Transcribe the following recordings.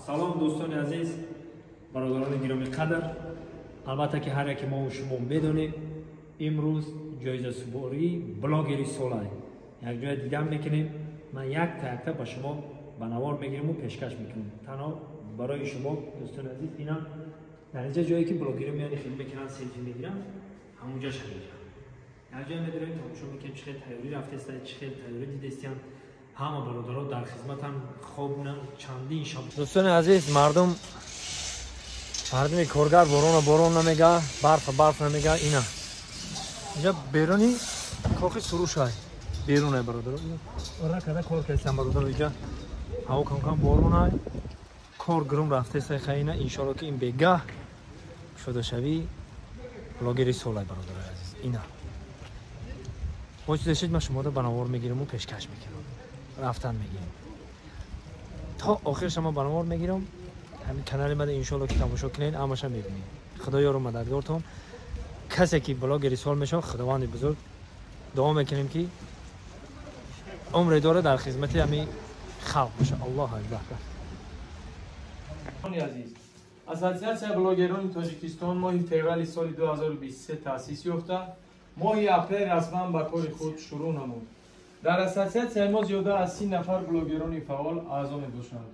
Салом дӯстони азиз, бародарони гиромӣ қадр. Албатта ки ҳар яке мо шумо медонем, имрӯз ҷоизасупории блогери солай як ҷоя дидан мекунем. Ман якта якта ба шумо ба навор мегирему пешкаш мекунем. Танҳо барои шумо дӯстони азиз, ина дар инҷа ҷое ки блогерӣ меяни хел мекунанд, селфи мегиранд, ҳамунҷа шавиҷа. Як ҷоя медорем, тамошо мекунем, чӣ хел тайёрӣ рафтеста, чӣ хел тайёрӣ дидестиянд. Ҳама бародаро дар хизматан, хоб чандин шаб. Дӯстони азиз, мардуми коргар борона борон намега, барфа барф намега. Ина инҷа беруни кохи Сурушай, берунай бародаро. Ора када кор кардам бародаро, инҷа ҳаво кам-кам боронай, кор гурум рафтеста. Хайна иншоалло ки ин бегаҳ кушодашавӣ блогери солай бародарои азиз. Ина бо чизе шид, ман шуморо ба навор мегираму пешкаш мекунам, рафтан мегирем то охир. Шумо ба навор мегирам ҳамин канали мада, иншоалло ки тамошо кунед, ҳамаша мебинед. Худо ёру мададгортон. Касе ки блогери сол мешавад, худованди бузург дуо мекунем ки умре дора, дар хизмати ҳамин халқ боша. Аллоҳ акбар. Азиз, Ассотсиатсияи блогерони Тоҷикистон моҳи феврали соли 2023 таъсис ёфта, моҳи апрел расман ба кори худ шурӯъ намуд. Дар ассотсиатсияи мо зиёда аз 30 нафар блогерони фаъол аъзо мебошанд.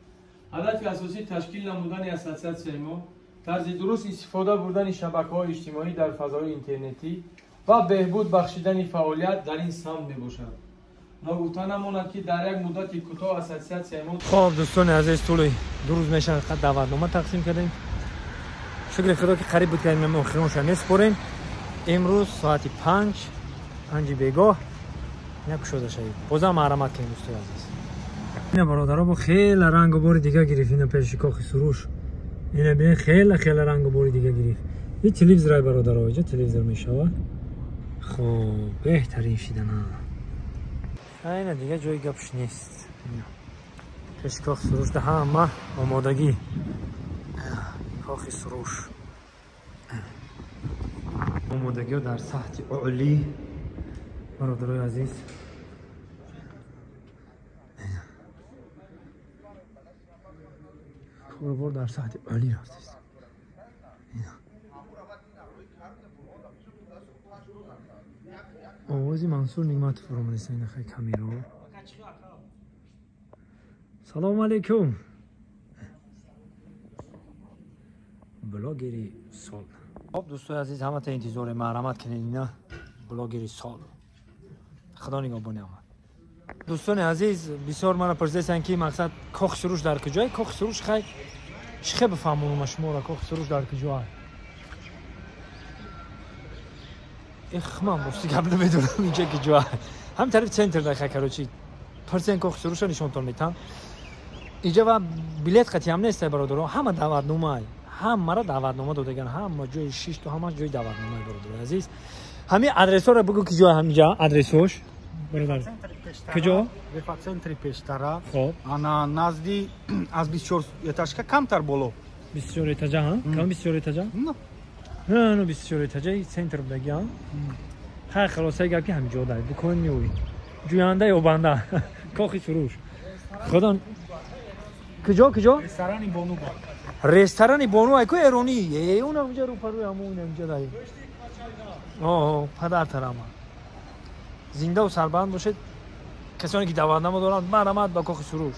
Ҳадафи асосии ташкил намудани ассотсиатсияи мо тарзи дуруст истифода бурдани шабакаҳои иҷтимоӣ дар фазои интернетӣ ва беҳбуд бахшидани фаъолият дар ин самт мебошад. Ногуфта намонад, ки дар як муддати кӯтоҳ ассотсиатсияи мо Хоб, дӯстони азиз, тӯли 2 рӯз мешавад, даъватнома тақсим кардем. Шукри худо ки қариб буд ки охиронша месупорем. Имрӯз соати 5, 5-и бегоҳ ина кушода шавид. Бозам маҳрамат кунем, дӯстои азиз. Ина бародаро, бо хеле рангу бори дига гирифт. Ина пеши кохи Суруш, ина бинед, хеле хеле рангу бори дига гирифт. И телевизорай бародаро, иҷа телевизор мешавад. Хоб, беҳтарин шидана. Ина дига ҷои гапш нест. Пеши кохи Суруш да ҳама омодагӣ. Кохи Суруш омодагиҳо дар сатҳи олӣ, бародарои азиз. Корубор дар сатҳи олӣ рафтест. Овози Мансур Нигматов романиста. Ина хай камеро. Салому алейкум, блогери сол. Хоб, дӯстои азиз, ҳамата интизоре, маҳрамат кунед. Ина блогери сол. Худо нигаҳбони ҳама. Дӯстони азиз, бисёр мара пурсидастанд, ки мақсад кохи Суруш дар куҷое. Кохи Суруш хай чӣ хел бифаҳмонам шуморо, кохи Суруш дар куҷоа? Эх, ман рости гап намедонам инҷа куҷоа. Ҳам тарафи центр да. Хай, короче, пурсен, кохи Суруша нишонтон метам инҷа. Ва билет қатиам нест, бародаро, ҳама даъватномаай, ҳамаро даъватнома додаган, ҳама ҷои шишту ҳама ҷои даъватномаи. Бародарои азиз, ҳамин адресҳоро бигӯ, ки ҷоя ҳаминҷа адресҳош, бародар, куҷо? Центри пештара, ана назди аз 24 этажка камтар боло. 24 этажа, кам 24 этажа, ну 24 этажаи центр будаги. Хай, хулосаи гап ки ҳаминҷо дай букон меоӣ, ҷӯянда ёбанда кохи Суруш. Худо, куҷо, куҷо? Ресторани Бону. Ресторани Бону айку эронӣ, он ҳаминҷа рӯпарӯи ҳамон ҳаминҷа дай. О, падар тарама. Зиндаву сарбаланд бошед. Касоне ки даъватнома доранд, марҳамат ба кохи Суруш.